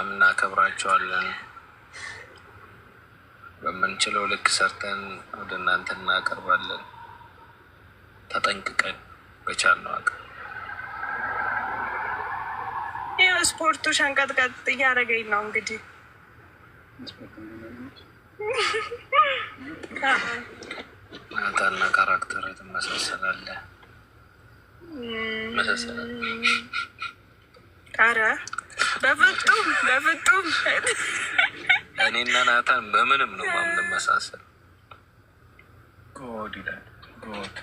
በጣም እናከብራቸዋለን። በምንችለው ልክ ሰርተን ወደ እናንተ እናቀርባለን። ተጠንቅቀን በቻልነው አቅም። ይህ ስፖርቱ ሸንቀጥቀጥ እያደረገኝ ነው። እንግዲህ ናታና character ትመሳሰላለህ መሳሰላለህ። ኧረ በፍጡም በፍጡም። እኔና ናታን በምንም ነው ማምንመሳሰል። God ይላል God።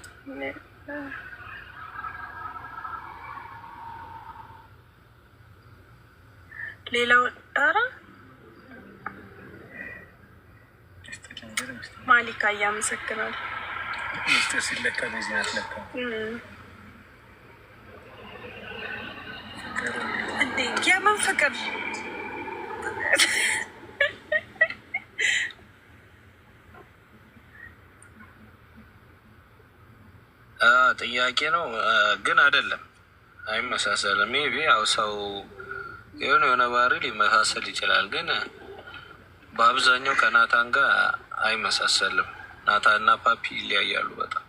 ሌላው ኧረ ማሊካ እያመሰግናል። ሚስጥር ሲለካ በዚህ አትለካ። እንዴ የምን ፍቅር? ጥያቄ ነው ግን አይደለም፣ አይመሳሰልም። Maybe ያው ሰው የሆነ የሆነ ባህሪ ሊመሳሰል ይችላል፣ ግን በአብዛኛው ከናታን ጋር አይመሳሰልም። ናታን እና ፓፒ ይለያያሉ በጣም።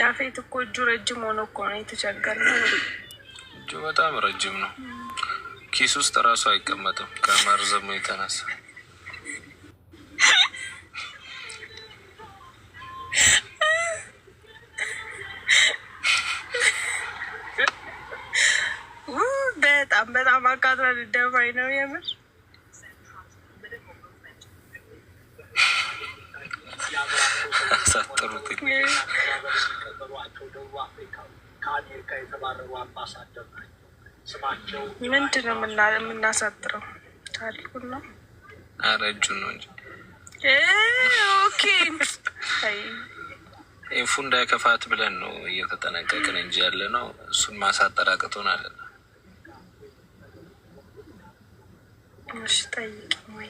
ያፌት እኮ እጁ ረጅም ሆኖ እኮ ነው የተቸገርነው። እጁ በጣም ረጅም ነው። ኪስ ውስጥ እራሱ አይቀመጥም ከመርዘሙ የተነሳ። በጣም በጣም አቃጥላ ልደፋኝ ነው የምር። አሳጥሩት። ምንድን ነው የምናሳጥረው? ታሪኩን ነው። ኧረ እጁን ነው እንጂ። Okay። ኢንፉ እንዳይከፋት ብለን ነው እየተጠነቀቅን እንጂ ያለ ነው። እሱን ማሳጠር አቅቶን አለ። እሺ ጠይቂ ወይ።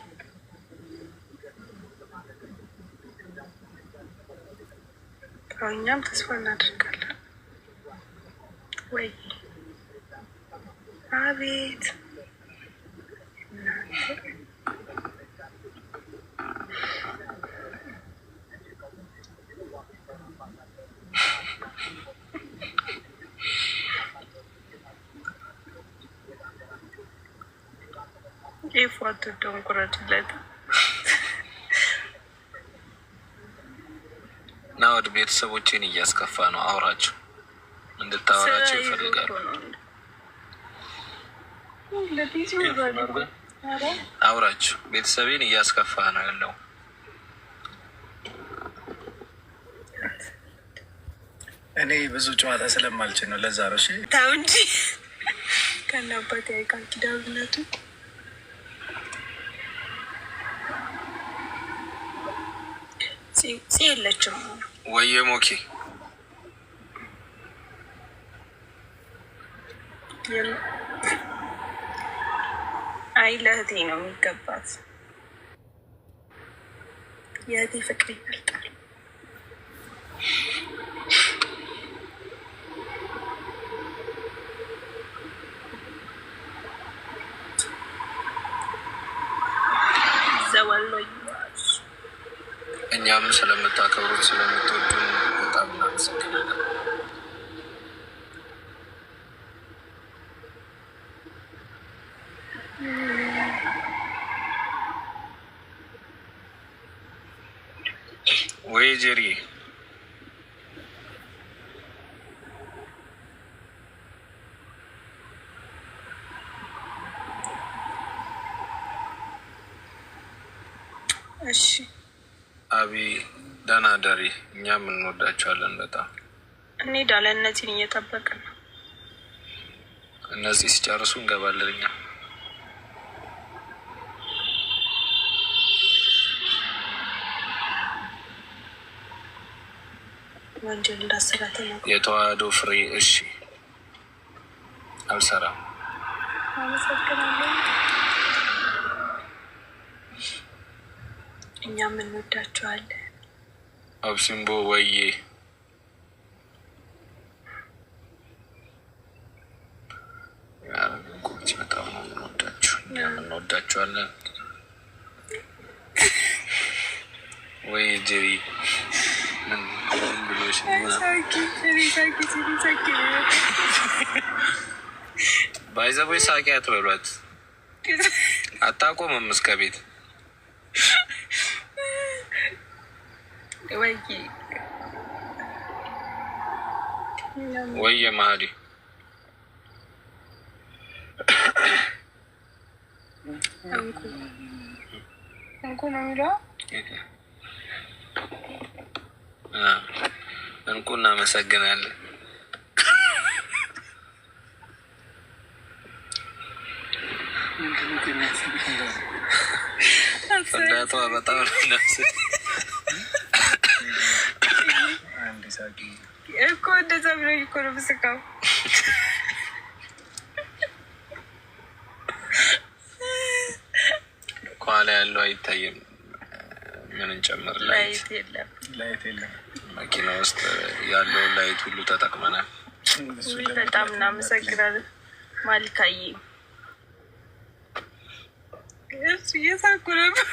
እኛም ተስፋ እናደርጋለን። ወይ አቤት እናንተ። ይህ አትወደውም፣ ቁረጡለት። እና ወደ ቤተሰቦቼን እያስከፋ ነው። አውራቸው፣ እንድታወራቸው ይፈልጋሉ። አውራቸው፣ ቤተሰቤን እያስከፋ ነው ያለው። እኔ ብዙ ጨዋታ ስለማልችል ነው። ለዛ ነው። እሺ። ተው እንጂ ከእነ አባቴ ቃል ኪዳንነቱ። ጽ የለችም። ወየ ሞኬ። አይ ለእህቴ ነው የሚገባት። የእህቴ ፍቅር ይበልጣል። ዘወሎ። እኛም ስለምታከብሩን ስለምትወዱን በጣም እናመሰግናለን። ወይ ጀሪ። እሺ። አቢ ደህና ደሪ። እኛም እንወዳቸዋለን በጣም። እንሄዳለን። እነዚህን እየጠበቅን ነው። እነዚህ ሲጨርሱ እንገባለን እኛ። ወንጀል እንዳሰራ ተናግሮ የተዋህዶ ፍሬ እሺ፣ አልሰራም። አመሰግናለሁ። እኛም እንወዳችኋለን። አብሲምቦ ወዬ በጣም ነው የምንወዳችሁ፣ እኛም እንወዳችኋለን። ወይ ጀሪ ምን ብሎሽ by the way ሳቂ አትበሏት፣ አታቆምም እስከ ቤት። ወይ የማህዲ እንኩ ነው የሚለው። እንቁ እናመሰግናለን። ፍንዳቷ በጣም እኮ እንደዛ ብሎኝ እኮ ነው የምስቀው። ከኋላ ያለው አይታይም። ምን እንጨምር? Light የለም፣ Light የለም። መኪና ውስጥ ያለውን light ሁሉ ተጠቅመናል። በጣም እናመሰግናለን ማሊካዬ። እሱ እየሳኩ ነበር።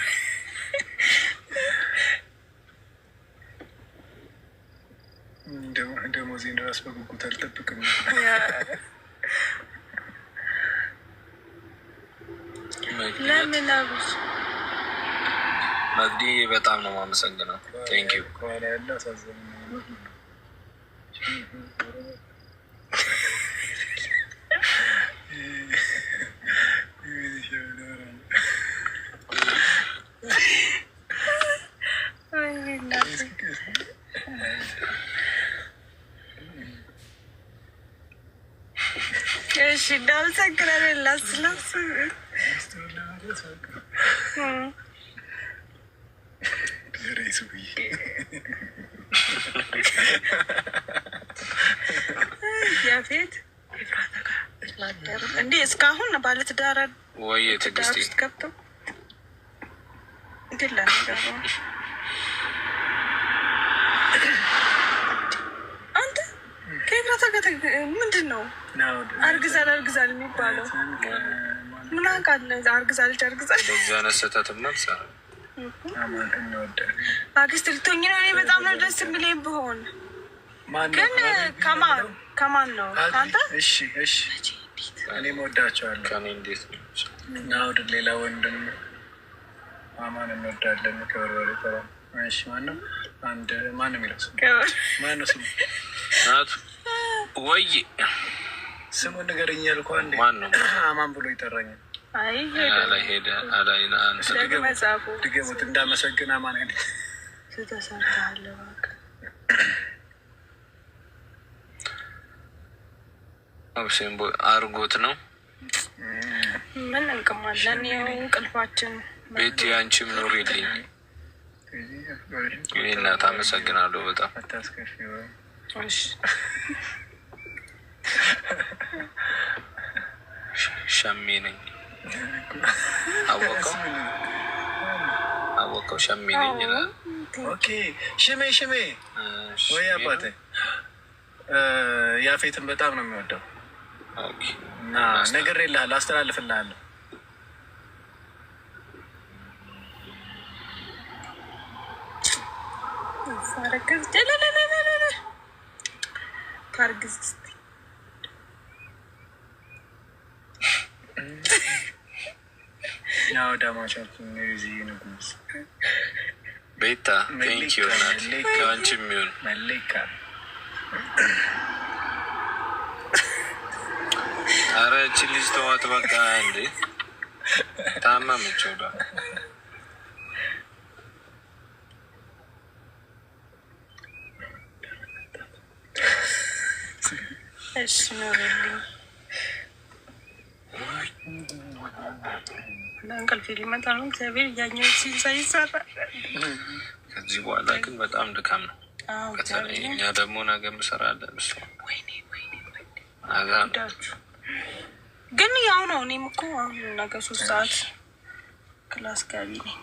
ደሞዜን እራስ በጉጉት አልጠብቅም። ለምን አብሽ መግዲ በጣም ነው የማመሰግነው። Thank you። ከኋላ ያለው አሳዘነኝ። እሺ እናመሰግናለን። ላስ ላስ ያፌት እንዴ እስካሁን ባለትዳር ወይ ትዕግስቴ ውስጥ ገብተው ግን ለነገሩ አንተ ከኤፍራታ ጋር ምንድን ነው አርግዛል አርግዛል የሚባለው? ምን አውቃለሁ። አርግዛለች አርግዛለች። እንደዚህ አይነት ስህተትማ አልሰራም። አክስት ልትሆኝ ነው። እኔ በጣም ነው ደስ የሚለኝ ብሆን ግን ከማን ከማን ነው አንተ? እሺ እሺ፣ እኔም እወዳቸዋለሁ። ከእኔ እንዴት ነው ናውድ ሌላ ወንድም ማማን እንወዳለን። ከበርበሬ ተራ። እሺ፣ ማነው አንድ ማነው የሚለው ስሙ ማነው ስሙ? ናቱ ወይ ስሙን ንገረኝ ያልኩህ አንዴ። ማነው? አማን ብሎ ይጠራኛል። አይ አላይ ሄደ አላይ አንተ መጻፉ ድገሙት እንዳመሰግን አማን አይደል? ተሰርተሃል እባክህ። ኦፕሽን አርጎት ነው። ምን እንቅማለን? ይኸው እንቅልፋችን ቤቲ አንቺም ኑሪልኝ። እኔ እናት አመሰግናለሁ በጣም። አታስከፊው። እሺ ሸሜ ነኝ አወቀው አወቀው ሸሜ ነኝ ይላል። Okay ሽሜ ሽሜ ወይ አባቴ ያፌትን በጣም ነው የሚወደው Okay እና ነግሬልሃለሁ፣ አስተላልፍልሃለሁ። ሳረግዝ ታርግዝ እስኪ። ያው ዳማቻችን የዚህ ንጉስ ቤታ thank you እናት ከአንቺም ይሁን። መሌካ አረ እቺ ልጅ ተዋት በቃ። እንዴ ታመመች ወዳ እሺ ኑሪልኝ። እንቅልፌ ሊመጣ ነው። እግዚአብሔር እያኘው ሲንሳ ይሰራል። ከዚህ በኋላ ግን በጣም ድካም ነው። አዎ በተለይ እግዚአብሔር። እኛ ደግሞ ነገ እንሰራለን። ወይኔ ወይኔ ወይኔ አዛ ጉዳችሁ ግን ያው ነው። እኔም እኮ አሁን ነገ 3 ሰዓት class ገቢ ነኝ።